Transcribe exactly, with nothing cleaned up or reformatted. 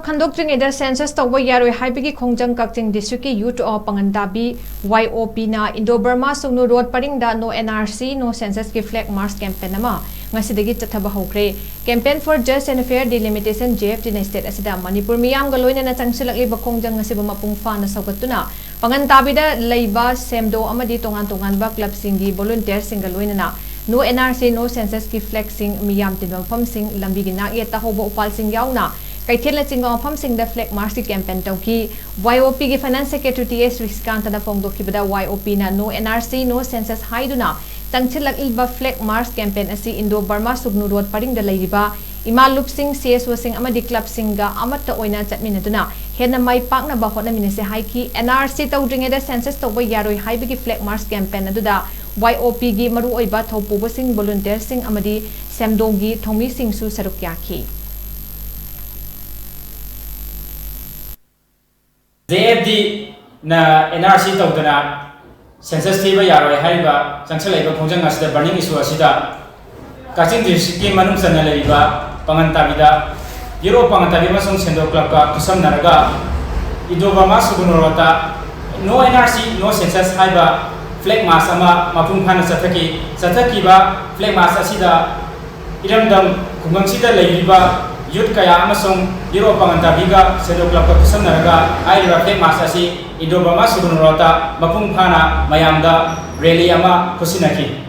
ꯈꯟꯗꯣꯛꯇ꯭ꯔꯤꯉꯩꯗ census ꯇꯧꯕ ꯌꯥꯔꯣꯏ ꯍꯥꯏꯕꯒꯤ ꯈꯣꯡꯖꯪ ꯀꯛꯆꯤꯡ ꯗꯤꯁꯇ꯭ꯔꯤꯛꯀꯤ ꯌꯨꯠ ꯑꯣꯐ ꯄꯥꯉꯟꯇꯥꯕꯤ, ꯋꯥꯏ ꯑꯣ ꯄꯤꯅ ꯏꯟꯗꯣ ꯕꯔꯃꯥ ꯁꯨꯒꯅꯨ ꯔꯣꯗ ꯄꯔꯤꯡꯗ "No N R C, No Census" ꯒꯤ ꯐ꯭ꯂꯦꯒ ꯃꯥꯔꯆ ꯀꯦꯝꯄꯦꯟ ꯑꯃ ꯉꯁꯤꯗꯒꯤ ꯆꯠꯊꯕ ꯍꯧꯈ꯭ꯔꯦ꯫ Campaign for Just and Fair Delimitation, J F D ꯅ ꯁ꯭ꯇꯦꯠ ꯑꯁꯤꯗ ꯃꯅꯤꯄꯨꯔ ꯃꯤꯌꯥꯝꯒ ꯂꯣꯏꯅꯅ ꯆꯪꯁꯤꯜꯂꯛꯂꯤꯕ ꯈꯣꯡꯖꯪ ꯑꯁꯤꯕꯨ ꯃꯄꯨꯡ ꯐꯥꯅ ꯁꯧꯒꯠꯇꯨꯅ ꯄꯥꯉꯟꯇꯥꯕꯤꯗ ꯂꯩꯕ ꯁꯦꯝꯗꯣ ꯑꯃꯗꯤ ꯇꯣꯉꯥꯟ ꯇꯣꯉꯥꯟꯕ ꯀ꯭ꯂꯕꯁꯤꯡꯒꯤ ꯚꯣꯂꯨꯟꯇꯤꯌꯔꯁꯤꯡꯒ ꯂꯣꯏꯅꯅ "No N R C, No Census" ꯒꯤ ꯐ꯭ꯂꯦꯒꯁꯤꯡ, ꯃꯤꯌꯥꯝ ꯇꯤꯟꯕ ꯃꯐꯝꯁꯤꯡ, ꯂꯝꯕꯤꯒꯤ ꯅꯥꯛꯌꯦꯠꯇ ꯍꯧꯕ ꯎꯄꯥꯜꯁꯤꯡ ꯌꯥꯎꯅ ꯀꯩꯊꯦꯜꯅꯆꯤꯡꯕ ꯃꯐꯝꯁꯤꯡꯗ ꯐ꯭ꯂꯦꯒ ꯃꯥꯔꯆꯀꯤ ꯀꯦꯝꯄꯦꯟ ꯇꯧꯈꯤ꯫ ꯋꯥꯏ ꯑꯣ ꯄꯤꯒꯤ ꯐꯥꯏꯅꯥꯟꯁ ꯁꯦꯀ꯭ꯔꯦꯇꯔꯤ ꯇꯤ ꯑꯦꯁ ꯔꯤꯁꯤꯀꯥꯟꯇꯅ ꯐꯣꯡꯗꯣꯛꯈꯤꯕꯗ, ꯋꯥꯏ ꯑꯣ ꯄꯤꯅ "No N R C, No Census" ꯍꯥꯏꯗꯨꯅ ꯆꯪꯁꯤꯜꯂꯛꯂꯤꯕ ꯐ꯭ꯂꯦꯒ ꯃꯥꯔꯆ ꯀꯦꯝꯄꯦꯟ ꯑꯁꯤ ꯏꯟꯗꯣ ꯕꯔꯃꯥ ꯁꯨꯒꯅꯨ ꯔꯣꯗ ꯄꯔꯤꯡꯗ ꯂꯩꯔꯤꯕ ꯏꯃꯥ ꯂꯨꯞꯁꯤꯡ, ꯁꯤ ꯑꯦꯁ ꯑꯣꯁꯤꯡ ꯑꯃꯗꯤ ꯀ꯭ꯂꯕꯁꯤꯡꯒ ꯑꯃꯠꯇ ꯑꯣꯏꯅ ꯆꯠꯃꯤꯟꯅꯗꯨꯅ ꯍꯦꯟꯅ ꯃꯥꯏ ꯄꯥꯛꯅꯕ ꯍꯣꯠꯅꯃꯤꯟꯅꯁꯤ ꯍꯥꯏꯈꯤ꯫ ꯑꯦꯟ ꯑꯥꯔ ꯁꯤ ꯇꯧꯗ꯭ꯔꯤꯉꯩꯗ ꯁꯦꯟꯁꯁ ꯇꯧꯕ ꯌꯥꯔꯣꯏ ꯍꯥꯏꯕꯒꯤ ꯐ꯭ꯂꯦꯒ ꯃꯥꯔꯆ ꯀꯦꯝꯄꯦꯟ ꯑꯗꯨꯗ ꯋꯥꯏ ꯑꯣ ꯄꯤꯒꯤ ꯃꯔꯨꯑꯣꯏꯕ ꯊꯧꯄꯨꯕꯁꯤꯡ, ꯚꯣꯂꯨꯟꯇꯤꯌꯔꯁꯤꯡ ꯑꯃꯗꯤ ꯁꯦꯝꯗꯣꯡꯒꯤ ꯊꯧꯃꯤꯁꯤꯡꯁꯨ ꯁꯔꯨꯛ ꯌꯥꯈꯤ꯫ ꯖꯦ ꯑꯦꯐ ꯗꯤꯅ ꯑꯦꯟ ꯑꯥꯔ ꯁꯤ ꯇꯧꯗꯅ ꯁꯦꯟꯁꯁ ꯊꯤꯕ ꯌꯥꯔꯣꯏ ꯍꯥꯏꯔꯤꯕ ꯆꯪꯁꯤꯜꯂꯛꯏꯕ ꯈꯣꯡꯖꯪ ꯑꯁꯤꯗ, ꯕꯔꯅꯤꯡ ꯏꯁꯨ ꯑꯁꯤꯗ, ꯀꯛꯆꯤꯡ ꯗꯤꯁꯇ꯭ꯔꯤꯛꯀꯤ ꯃꯅꯨꯡ ꯆꯟꯅ ꯂꯩꯔꯤꯕ ꯄꯥꯉꯟꯇꯥꯕꯤꯗ ꯌꯨꯠ ꯑꯣꯐ ꯄꯥꯉꯟꯇꯥꯕꯤ ꯑꯃꯁꯨꯡ ꯁꯦꯝꯗꯣ ꯀ꯭ꯂꯕꯀ ꯈꯨꯠꯁꯝꯅꯔꯒ Indo Burma ꯁꯨꯒꯅꯨ ꯔꯣꯗꯇ "No N R C, No Census" ꯍꯥꯏꯕ ꯐ꯭ꯂꯦꯒ ꯃꯥꯔꯆ ꯑꯃ ꯃꯄꯨꯡ ꯐꯥꯅ ꯆꯠꯊꯈꯤ꯫ ꯆꯠꯊꯈꯤꯕ ꯐ꯭ꯂꯦꯒ ꯃꯥꯔꯆ ꯑꯁꯤꯗ ꯏꯔꯝꯗꯝ ꯈꯨꯡꯒꯪꯁꯤꯗ ꯂꯩꯔꯤꯕ ꯌꯨꯠ ꯀꯌꯥ ꯑꯃꯁꯨꯡ ꯌꯨꯠ ꯑꯣꯐ ꯄꯥꯉꯟꯇꯥꯕꯤꯒ ꯁꯦꯝꯗꯣ ꯀ꯭ꯂꯕꯀ ꯈꯨꯠꯁꯝꯅꯔꯒ ꯍꯥꯏꯔꯤꯕ ꯐ꯭ꯂꯦꯒ ꯃꯥꯔꯆ ꯑꯁꯤ ꯏꯟꯗꯣ ꯕꯔꯃꯥ ꯁꯨꯒꯅꯨ ꯔꯣꯗꯇ ꯃꯄꯨꯡ ꯐꯥꯅ ꯃꯌꯥꯝꯗ ꯔꯦꯂꯤ ꯑꯃ ꯈꯨꯠꯁꯤꯟꯅꯈꯤ꯫